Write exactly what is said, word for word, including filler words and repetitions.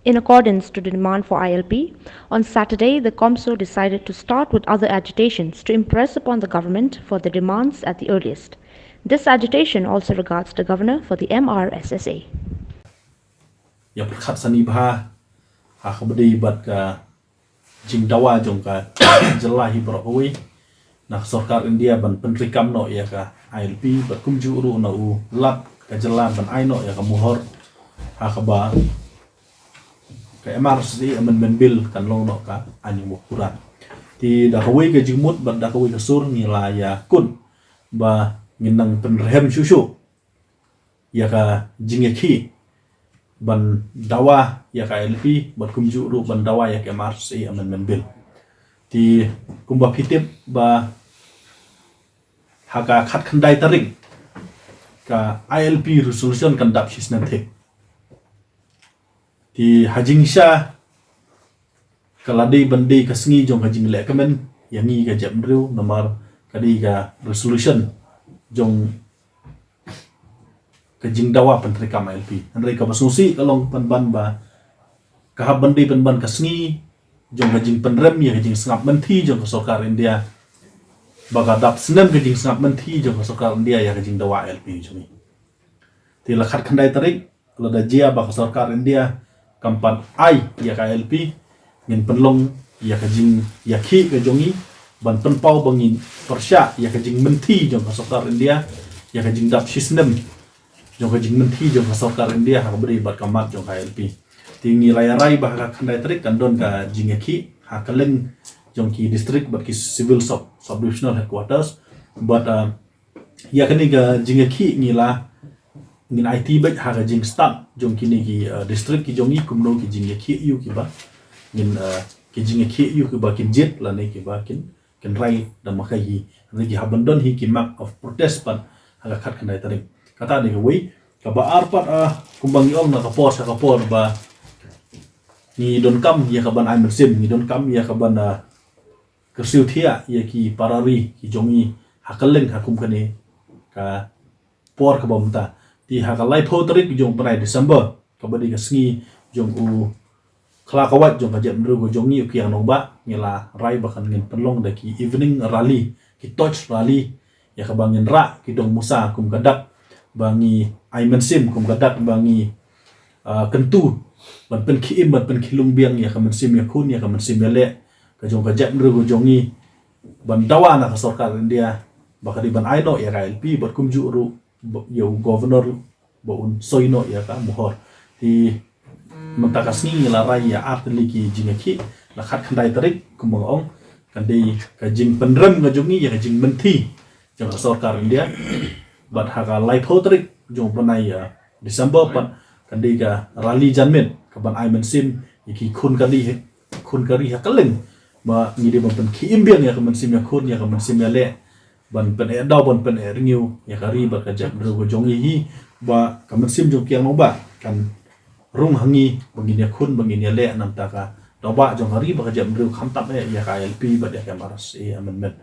In accordance to the demand for I L P, on Saturday the COMSO decided to start with other agitations to impress upon the government for the demands at the earliest. This agitation also regards the governor for the M R S S A. Ïa pyrkhat sani bha ha ka bdei bad ka jingdawa jong ka jylla hi baroh kawei na ka sorkar India ban pyntrikam noh ïa ka I L P bad kumjuh ruh na u lat ka jylla ban ai noh ïa ka mohor ha kaba ka M R S S A Amendment Bill kan long noh ka aiñ u mawkhura. Te da kawei ka jingmut bad da kawei ka sur ngi la ïa kut ba ngin nang pynrhem shuh shuh ïa ka jingïakhih ban dawa ïa ka I L P bad kumjuh ruh ban dawa ïa ka M R S S A Amendment Bill. Te kumba phi tip ba ha ka khatkhyndai tarik ka I L P resolution kan dap shisnem thik. Te ha jingshisha ka la dei ban dei ka sngi jong ka jingleh kmen ïa ngi ka jaitbynriew namar ka dei ka resolution jong ka jingdawa pyntrikam I L P. Hynrei kaba sngewsih ka long pynban ba ka hap ban dei pynban ka sngi jong ka jingpynrem ïa ka jingsngap mynthi jong ka sorkar India ba ka dap snem ka jingsngap mynthi jong ka sorkar India ïa ka jingdawa I L P jong ngi. Te la khatkhyndai tarik lada jia ba ka sorkar India kam pat ai ïa ka I L P ngin pynlong ïa ka jingïakhih ka jong ngi ban pynpaw ba ngin pyrshah ïa ka jingmynthi jong ka sorkar India ïa ka jingdap shisnem jong ka jingmynthi jong ka sorkar India ha ka bdei bad ka mat jong ka I L P. Te ngi la ïa rai ba ha ka khatkhyndai tarik kan don ka jingïakhih ha kylleng jong ki district bad ki civil sub subdivisional headquarters bad ïa kane ka jingïakhih ngi la ngin aiti beit ha ka jingstad jong kine ki district ki jong ngi kumno ki jingïakhih ïa u kiba ngin ki jingïakhih ïa u kiba kin jied lane kiba kin kin rai da ma ka hi. Hynrei ki hap ban don hi ki mark of protest pat ha ka khatkhyndai tarik. Kata ne kawei kaba ar pat kumba ngi ong na ka por sha ka por ba ngi donkam ïa ka ban ai mynsiem ngi donkam ïa ka ban kyrsiew thiah ïa ki para ri ki jong ngi ha kylleng ha kum kane ka por kaba mynta. Te ha ka laiphew tarik jong u bnai December kaba dei ka sngi jong u khlakawait jong ka jaitbynriew ka jong ngi u Kiang Nangbah ngi la rai ba kan ngin pynlong da ki evening rally ki torch rally ïa kaba ngin rah ki dong musa kum ka dak ba ngi ai mynsiem kum ka dak ba ngi kyntu ban pynkhie im ban pynkhie lung biang ïa ka mynsiem ïakhun ïa ka mynsiem ïaleh ka jong ka jaitbynriew ka jong ngi ban dawa na ka sorkar India ba ka dei ban ai noh ïa ka I L P bad kumjuh ruh ïa u governor ba un soi noh ïa ka mohor. Te mynta ka sngi ngi la rai ïa ar tylli ki jingïakhih la khatkhyndai tarik kumba nga ong kan dei ka jingpynrem ka jong ngi ïa ka jingmynthi jong ka sorkar India bad ha ka laiphew tarik jong u bnai December pat kan dei ka rally janmiet ka ban ai mynsiem ïa ki khun ka ri khun ka ri ha kylleng ba ngi dei ban pynkhie im biang ïa ka mynsiem ïakhun ïa ka mynsiem ïaleh ban pyneh daw ban pyneh rngiew ïa ka ri bad ka jaitbynriew ka jong ngi hi ba ka mynsiem jong u Kiang Nangbah kan rung ha ngi ba ngin ïakhun ba ngin ïaleh namar ka daw ba jong ka ri bad ka jaitbynriew khamtam eh ïa ka I L P bad ïa ka M R S S A amendment.